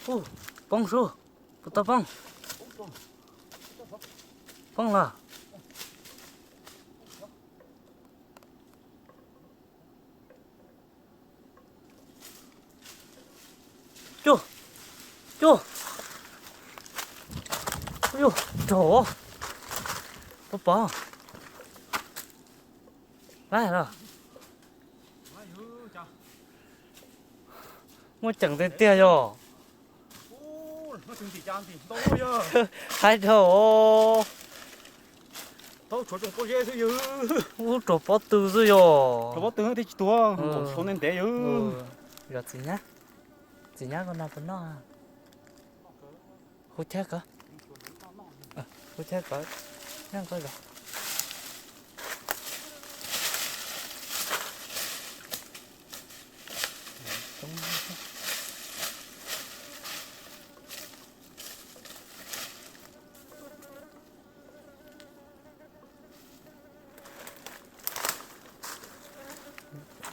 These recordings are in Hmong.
Ub, poob sub, puas tau poob? Poob los? Cuj, cuj, ub yuj, raug, puas pom? Laib los? Muaj ceem tiag tiag yog. Haib dhau. Ub, raug pob tw xwb yog. Yog txiv nyab, txiv nyab koj no puas noj? Hu chaw kov, hu chaw kov, nyob koj zos.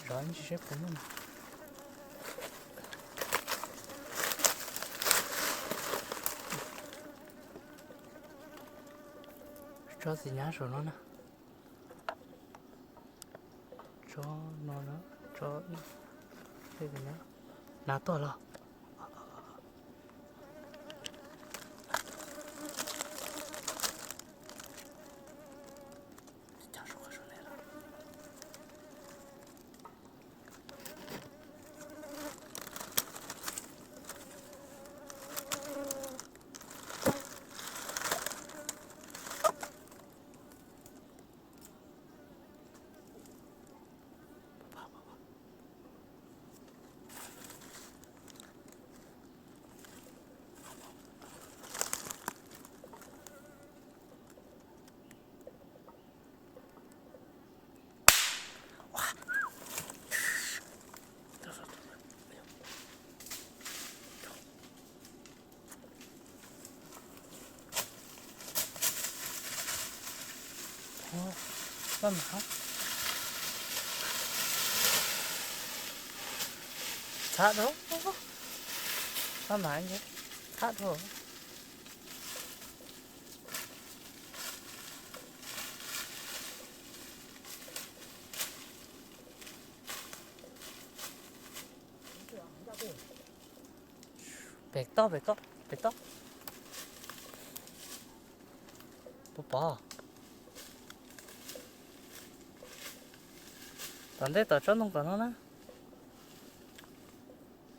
Zov ntsis seb puas muaj. Tso txiv nyab saum no na. Tso no na, tso. Nav tuaj los? Txhab dhau, txhab dhau. Pem toj, pem toj, pem toj. Puas pom? Tom ntej tom tsob ntoo tom no na.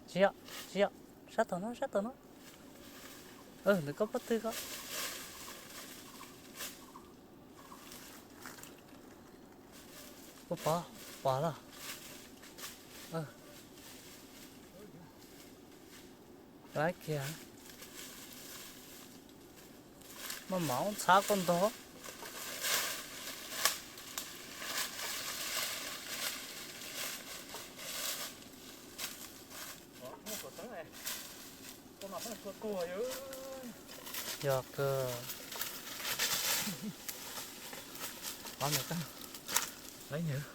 Tsis yog, tsis yog, sab tom no, sab tom no. Ntawm koj pob tw ko. Puas pom? Pom los? Laib kiag. Maj mam ua txhab koj ntog. Yog kawg. Qhov ntawd, laib nws.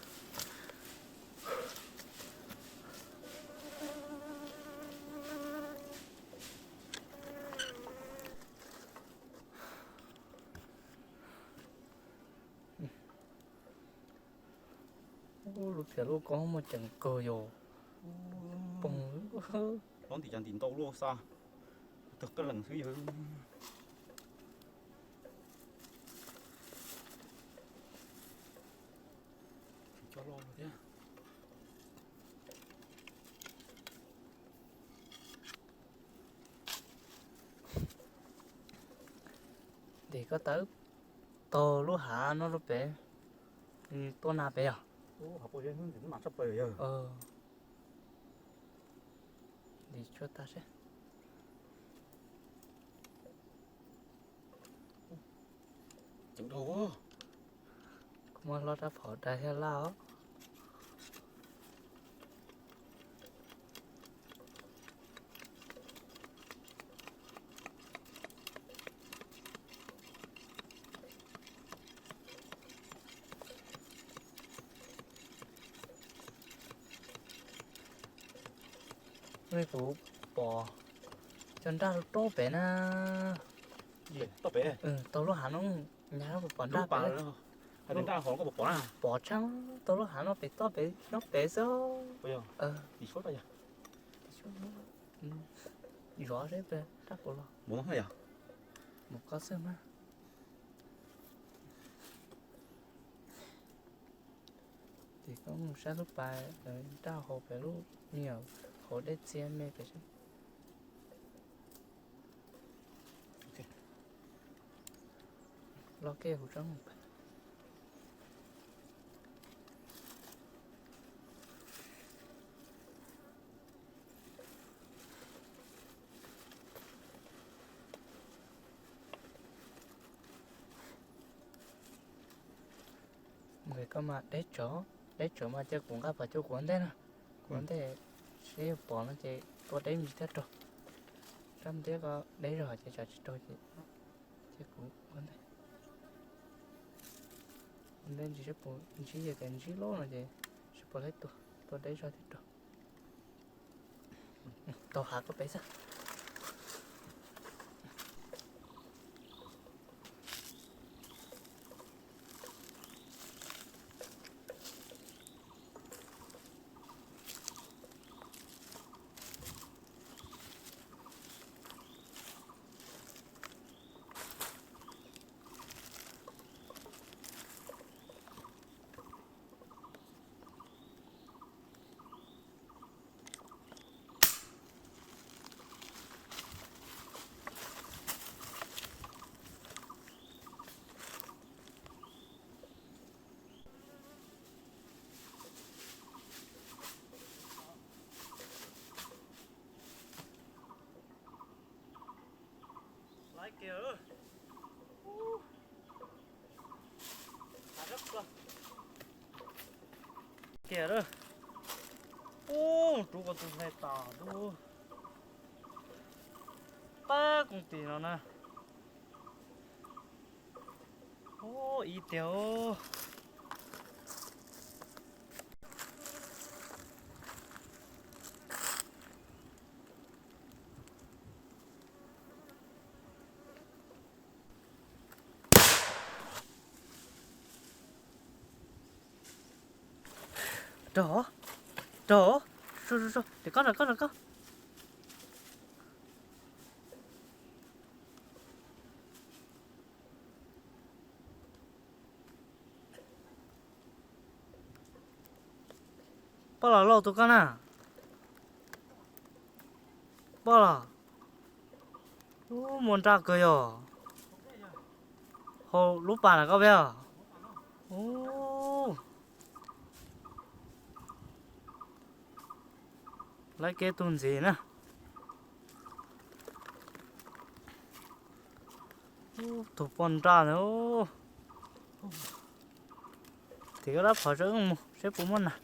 Ub, lub phiab lub koob muaj ceem kawg yom. Poob. Lub ntim cov ntim ntau luaj xwb, tawg qeej lees xwb yog. Tsis cov loj thiab. Ntim koj tawb taug lub hav no rau pem, tuaj na pem yog. Ntim tshuaj tag seb. Kuv muab hlob rab phom dai thiab laj os. Kuv pom Cov nraj rau pem na. Tau lub hav no, nyab pom nraj pem. Pom tshaj, tau lub hav no pem toj pem nyob pem xwb. Zov seb raj kuv los. Mus koj xwb mas. Ces koj mus saib lub pas nraj hauv pem lub me nyuam hauv dej txias me pem seb. Los kiag huv tsob mus. Koj mas deb tsawv, deb tsawv mas cia kuv nqa pov cuag kuv ua ntej na. Kuv ua ntej, seb yog pom no ces tua deb me ntsis thiab raug. Sab mus thiab koj deb zog ces tsam tsis raug ces cia kuv ua ntej. Ua ntej ntsis seb puas ntsib, yog tias ntsib loj no ces seb puas laib tua, tua deb zog thiab raug. Tau hav koj pem xwb. Laiv kiag lawm. Kiag lawm. Ub, rub koj tus hle tas lub pab kooj tis no na. Ub, ib tiag. Rau, rau, rau, rau koj, rau koj, rau koj. Poj los lauj tus koj na. Poj los. Ub, muaj nraj kawg yog. Hauv lub pas na koj peb os. Ub. Laiv kiag tus ntxiv na. Ub, tus poj nraj na. Tim koj dab phov tso wb mus seb puas muaj nas.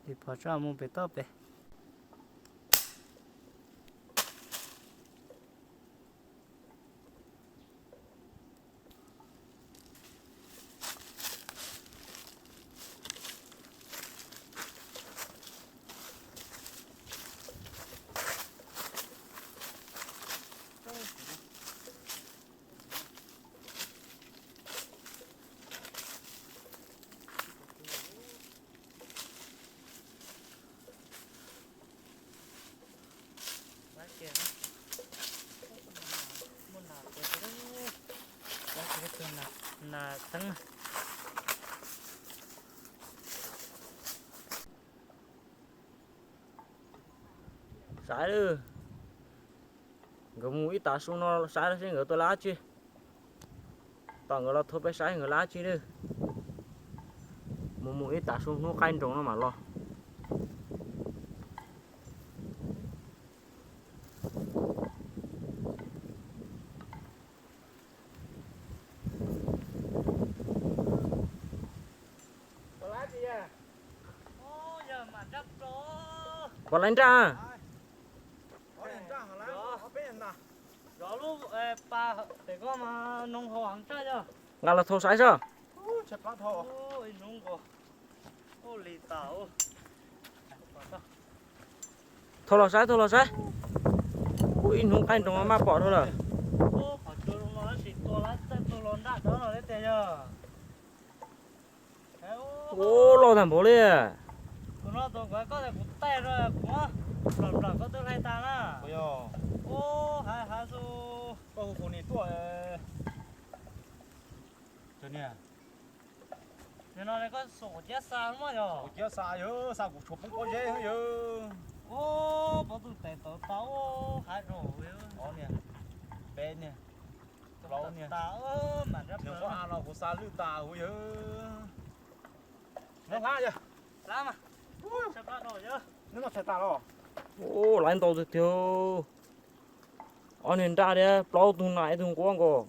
Tim phov tso mus pem toj pem. Laiv kiag, muaj nas, laiv kiag tus nas txeeb na. Saib lawm, nkawd mus ib tav su no saib seb nkawd tuaj lab tsi. Tom nkawd los thauj peb saib nkawd lab tsi lawm. Mus mus ib tav su hnub qaij nroos no mam los. Puas laiv nraj? Zov lub pas pem ko mas noog haus heev tshaj yog. Nqa los thau saib seb. Ib noog nkaus. Ua li tas. Thau los saib, thau los saib. Kuv ib hnub qaij nroos maj pom dhau lawm. Qhov tsua zoo no tab sis tua lawm txawj tus los nraj dawb no thiab tiag yog. Ub, loj tag npaum li. Kuv no tus kuv koj tias kuv taij rau kuv nplam nplam koj twb hlais tas na. Ub, hav hav xwb. Koj hu hu nis tuaj. Nim no koj xuas quav ciab xa mog yog? Quav ciab xa yog, xa kuv tshuav poob pob zeb yog. Ub, pov tus tes tau tau hav rau. Ob niag, peb niag, plaub niag. Nws qab av no kuv xa lwj tas huv yog. Nov hlab yog. Ub, laiv ntau tiag tiag. Ob niag nraj thiab plaub tug nas ib tug nquab nkaus.